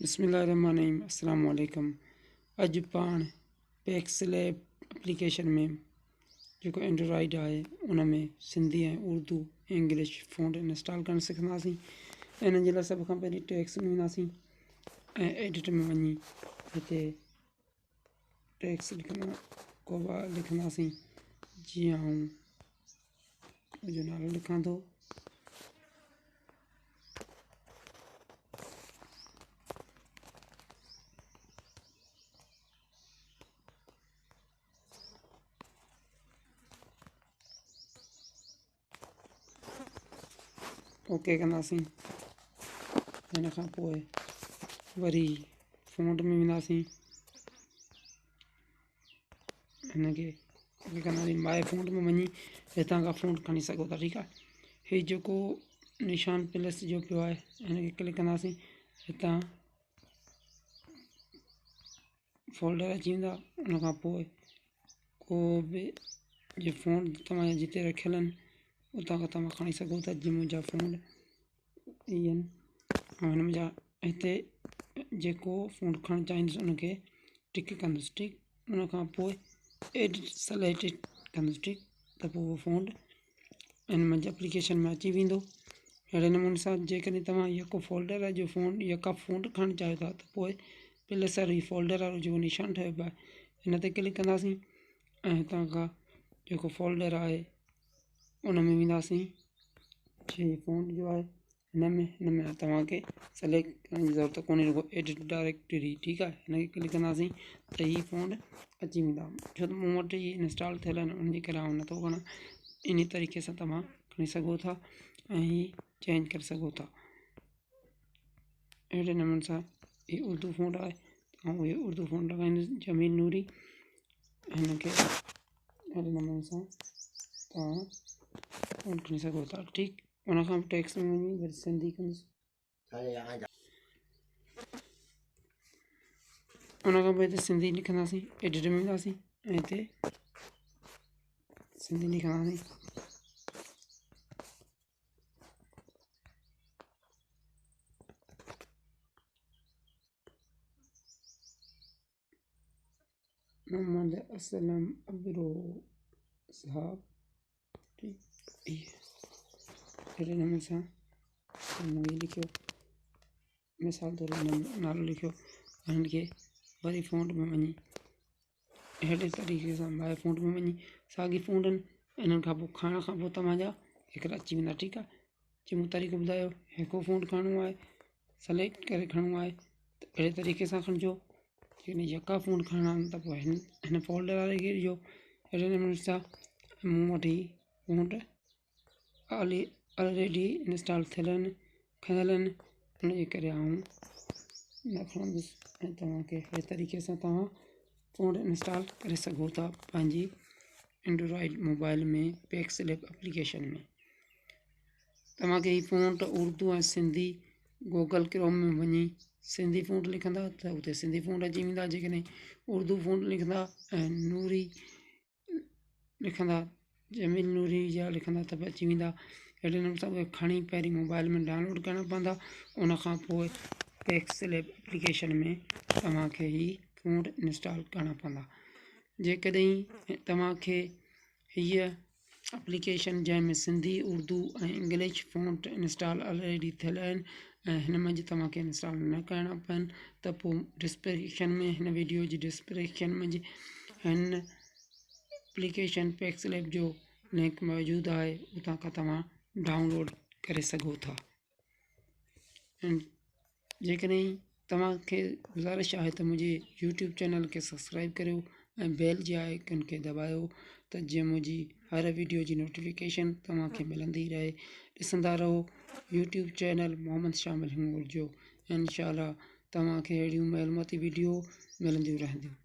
بسم الله الرحمن الرحيم السلام عليڪم اڄ پاڻ پيڪسليب اپليڪيشن ۾ جيڪو اينڊرائيڊ آهي ان ۾ Sindhi ۽ Urdu English font install ڪرڻ سکنداسين ان جي لاء سڀ کان پهرين ٽيڪس ۾ وينداسين ۽ ايڊٽ ۾ وڃي هتي ٽيڪس لکندا ڪوبا لکنداسين جيئن آئون منهنجو نالو لکان ٿو اوڪي ڪنداسين ان کان پوء وري فونٽ ۾ وينداسين هن کي اوڪي ڪنداسين ماء فونٽ ۾ وڃي هتان کان فونٽ کڻي سگهو ٿا ٺيڪ آهي هي جيڪو نشان پلس جو پيو آهي هن کي ڪلڪ ڪنداسين هتان فولڊر اچي ويندا ان کان پوء ڪو به جي فونٽ توهان جا جتي رکيل آهن اتان کان توهان کڻي سگهو ٿا جي منهنجا فونٽ اهي آهن ۽ هن منهنجا هتي جيڪو فونٽ کڻڻ چاهيندس ان کي ٽڪ ڪندس ٺيڪ ان کان پوء ايڊٽ سليڪٽ ڪندس ٺيڪ ته پوء اهو فونٽ ان منجهه اپليڪيشن ۾ اچي ويندو اهڙي نموني سان جيڪڏهن توهان يڪو فولڊر جو فونٽ يڪا فونٽ کڻڻ چاهيو ٿا ته پوء پلس وارو هي فولڊر وارو جيڪو نشان ٺهيو پيو آهي ان تي ڪلڪ ڪنداسين ۽ هتان کان جيڪو فولڊر آهي ان ۾ وينداسين هي فونٽ جو آهي هن ۾ هن ۾ توهانکي سليڪٽ ڪرڻ جي ضرورت ڪونهي رڳو ايڊٽ ڊائريڪٽري ٺيڪ آهي هن کي ڪلڪ ڪنداسين ته هي فونٽ اچي ويندا ڇو ته مون وٽ هي انسٽال ٿيل آهن ان جي ڪري آئون نٿو کڻان ان طريقي سان توهان کڻي سگهو ٿا ۽ هي چينج ڪري سگهو ٿا اهڙي نموني سان هي اردو فونٽ آهي آئون هي اردو فونٽ لڳائيندس جميل نوري هن کي اهڙي نموني سان توهان فونٽ کڻي سگهو ٿا ٺيڪ ان کان پوء ٽيڪس ۾ وڃي وري سنڌي ڪندس ان کان پوء هتي سنڌي لکنداسين ايڊٽ ۾ وينداسين ۽ هتي سنڌي لکنداسين محمد اسلم ابڙو صاحب اهڙي نموني سان هي لکيو مثال طور هن نالو لکيو هن کي وري فونٽ ۾ وڃي اهڙي طريقي سان ماء فونٽ ۾ وڃي ساڳي فونٽ آهن انهن کان پوء کڻڻ کان پوء توهان جا هڪڙا اچي ويندا ٺيڪ آهي جي مون طريقو ٻڌايو هڪ فونٽ کڻڻو آهي سليڪٽ ڪري کڻڻو آهي ته اهڙي طريقي سان کڻجو جيڪڏهن يڪا فونٽ کڻڻا آهن ته پوء هن هن فولڊر واري کي ڏجو اهڙي نموني سان مون وٽ هي فونٽ آلي آلريڊي انسٽال ٿيل آهن کنيل آهن ان جي ڪري آئون نه کڻندس ۽ توهان کي اهڙي طريقي سان توهان فونٽ انسٽال ڪري سگهو ٿا پنهنجي اينڊرائيڊ موبائل ۾ پيڪسل ايپ ايپليڪيشن ۾ توهان کي هي font Urdu ۽ Sindhi Google Chrome ۾ وڃي سنڌي فونٽ لکندا ته اتي سنڌي فونٽ اچي ويندا جيڪڏهن اردو فونٽ لکندا ۽ نوري لکندا جميل نوري جا لکندا ته به اچي ويندا اهڙي نموني سان اهي کڻي پهرين موبائل ۾ ڊائونلوڊ ڪرڻا پوندا ان کان پوء پيڪسل ايپليڪيشن ۾ توهان کي هي فونٽ انسٽال ڪرڻا پوندا جيڪڏهن توهان کي هيء اپليڪيشن جنهن ۾ Sindhi Urdu ۽ English font install already ٿيل آهن ۽ هن منجهه توهان کي انسٽال نه ڪرڻا پون ته پوء ڊسڪرپشن ۾ هن ويڊيو جي ڊسڪرپشن منجهه هن اپليڪيشن پيڪسل ايپ جو لنڪ موجود آهي اتان کان توهان ڊائونلوڊ ڪري سگهو ٿا ۽ جيڪڏهن توهان کي گذارش آهي ته منهنجي يوٽيوب چينل کي سبسڪرائب ڪريو ۽ بيل جي آئيڪن کي دٻايو ته جيئن منهنجي هر ويڊيو جي نوٽيفڪيشن توهان کي ملندي رهي ڏسندا رهو يوٽيوب چينل محمد شامل هنگورجو انشاء الله توهان کي اهڙيون معلوماتي ويڊيو ملنديون رهنديون.